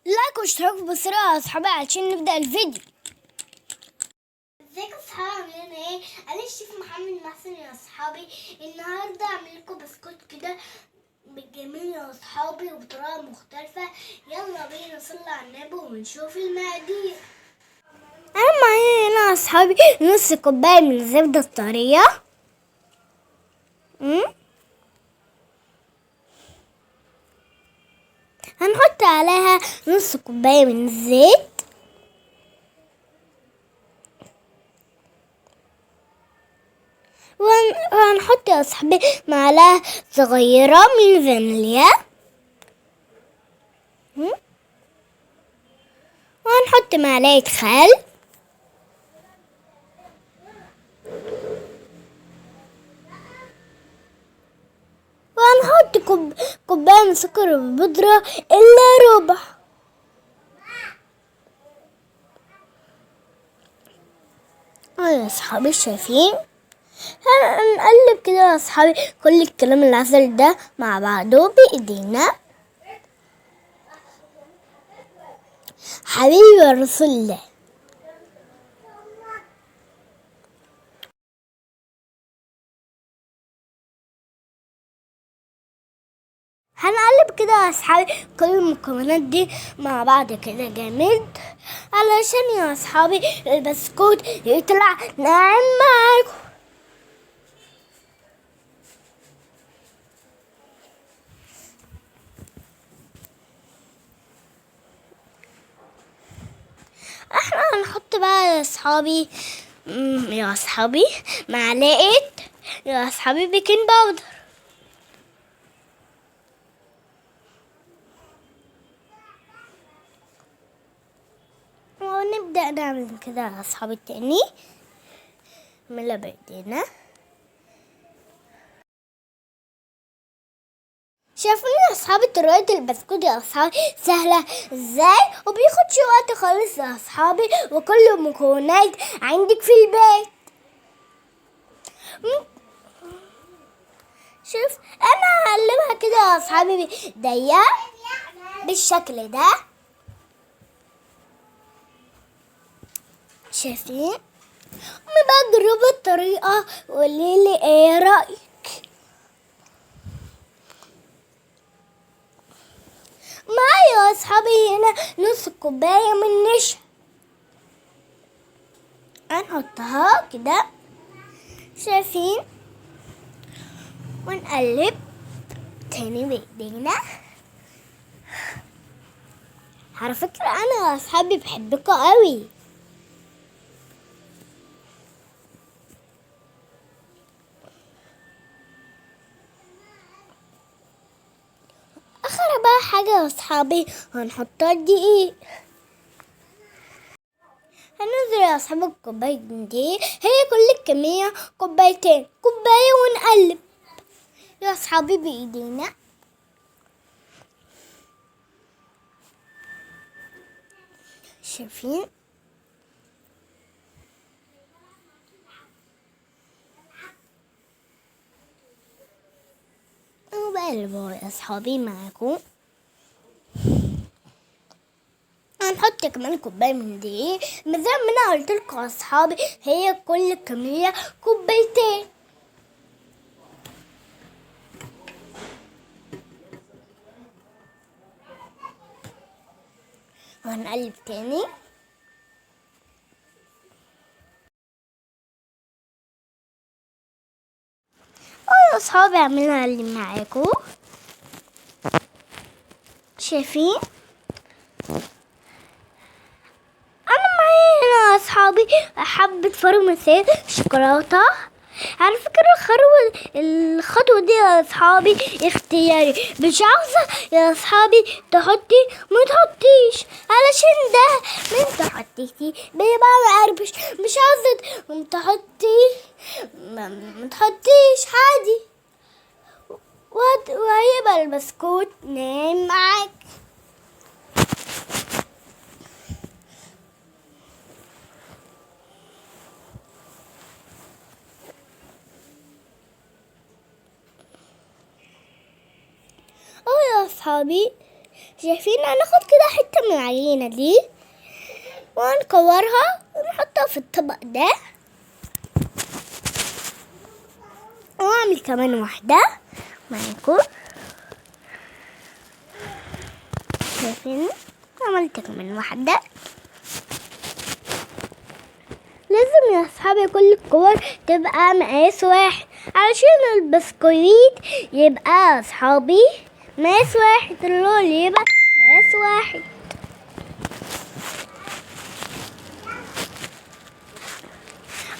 like واشتراك بسرعة يا اصحابي عشان نبدأ الفيديو. ازيكم اصحابي، عاملين ايه؟ انا الشيف محمد محسن يا اصحابي. النهارده هعمل لكم بسكوت كده بالجميل يا اصحابي وبطريقة مختلفة. يلا بينا نصلي على النبي ونشوف المقادير. انا معايا هنا يا اصحابي نص كوباية من الزبدة الطريه، هنحط عليها نص كوباية من الزيت، وهنحط يا اصحابي معلقه صغيرة من الفانيليا، وهنحط معلقه خل، وهنحط كوباية من سكر البودره الا ربع. يا اصحابي شايفين؟ هنقلب كده يا اصحابي كل الكلام العسل ده مع بعضه بايدينا. حبيبي يا رسول الله. هنقلب كده يا اصحابي كل المكونات دي مع بعض كده جامد، علشان يا اصحابي البسكوت يطلع ناعم معاكم. احنا هنحط بقى يا اصحابي معلقه يا اصحابي baking powder. ونبدأ نعمل كده يا اصحابي التاني، نعملها بايدينا. شايفين يا اصحابي طريقة البسكوت يا اصحابي سهلة ازاي وبياخدش وقت خالص يا اصحابي، وكل المكونات عندك في البيت. شوف انا هقلبها كده يا اصحابي بايديا بالشكل ده، شايفين؟ قومي بقى جربي الطريقة وقوليلي ايه رأيك. معايا يا اصحابي هنا نص كوباية من النشا، هنحطها كده شايفين، ونقلب تاني بايدينا. على فكرة انا يا اصحابي بحبكوا قوي. اخر بقى حاجة يا اصحابي هنحطها الدقيق. هننزل يا اصحابي الكوباية دي، هي كل الكمية كوبايتين، كوباية، ونقلب يا اصحابي بايدينا. شايفين؟ وبقلبه يا اصحابي معاكم. هنحط كمان كوباية من دقيق، زي ما انا قلت لكم يا اصحابي هي كل كمية كوبايتين. وهنقلب تاني. يا اصحابي اعملها اللي معاكم، شايفين؟ انا معايا هنا يا اصحابي حبة فرمسات شوكولاتة. على فكرة الخطوة دي يا اصحابي اختياري، مش عاوزة يا اصحابي تحطي ما تحطيش، علشان ده من تحطيتي بيبقى مقربش. مش عاوزة تحطي ما تحطيش عادي، وهيبقى البسكوت نايم معاك. يا اصحابي شايفين؟ هناخد كده حتة من العجينة دي وهنكورها ونحطها في الطبق ده، واعمل كمان واحدة معاكم. شايفين؟ عملت كمان واحدة. لازم يا اصحابي كل الكور تبقى مقاس واحد علشان البسكويت يبقى اصحابي مقاس واحد، اللول يبقى مقاس واحد.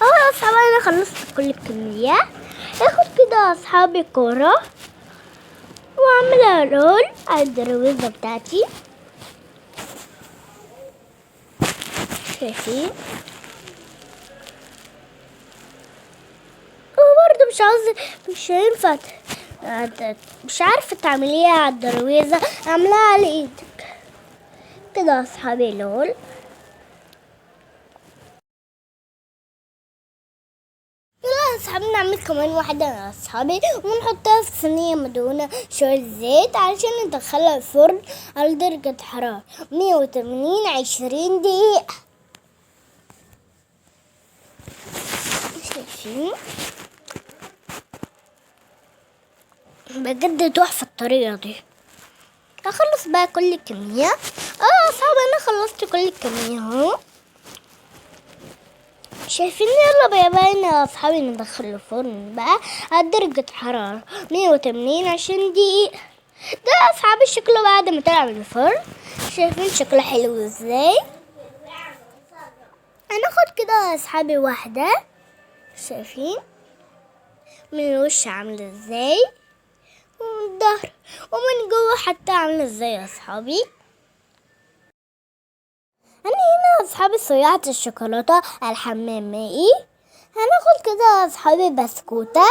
اهو يا اصحابي انا خلصت كل الكمية. اخد كده يا اصحابي كورة واعملها رول على الدرويزة بتاعتي. شايفين؟ وبرضه مش هينفع مش عارفة تعمليها على الدرويزة، اعملها على ايدك كده يا اصحابي لول. يلا يا اصحابي نعمل كمان واحدة يا اصحابي، ونحطها في صينية مدهونة شوية زيت علشان ندخلها الفرن على درجة حرارة 180 20 دقيقة. شايفين؟ بجد تحفة الطريقة دي. هخلص بقى كل الكمية. صعب انا خلصت كل الكمية اهو. شايفين؟ يلا بقى يا اصحابي ندخل الفرن بقى على درجة حرارة 180 20 دقيقة. ده يا اصحابي شكله بعد ما طلع من الفرن. شايفين شكله حلو ازاي؟ هناخد كده يا اصحابي واحدة. شايفين من الوش عامل ازاي، ومن الظهر ومن جوه حتى عامل ازاي يا اصحابي. انا هنا يا اصحابي صياعة الشوكولاتة الحمام مائي. هناخد كده يا اصحابي بسكوتة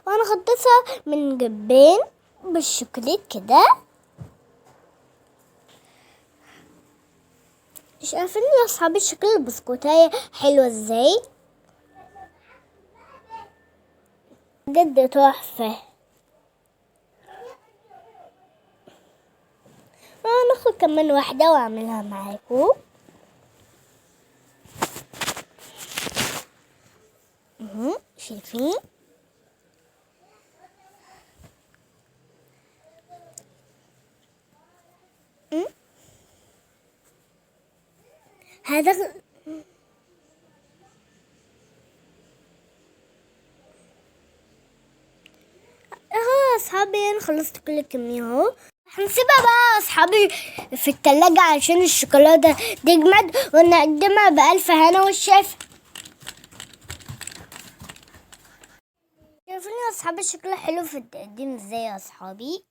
وهنغطسها من جنبين بالشوكولات كده. شايفين يا اصحابي شكل البسكوتاية حلوة ازاي؟ بجد تحفة. هناخد كمان واحدة واعملها معاكم. شايفين؟ هذا اهو يا اصحابي انا خلصت كل الكمية اهو. هنسيبها بقى يا اصحابي في التلاجة عشان الشوكولاتة تجمد، ونقدمها بألف هنا والشفا. شايفين يا اصحابي شكلها حلو في التقديم ازاي يا اصحابي؟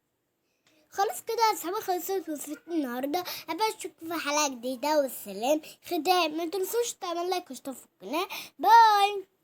خلاص كده يا اصحابي خلصت وصفتي النهارده. ابقى اشوفكم في حلقه جديده، والسلام ختام. ما تنسوش تعمل like واشتركوا في القناه. bye.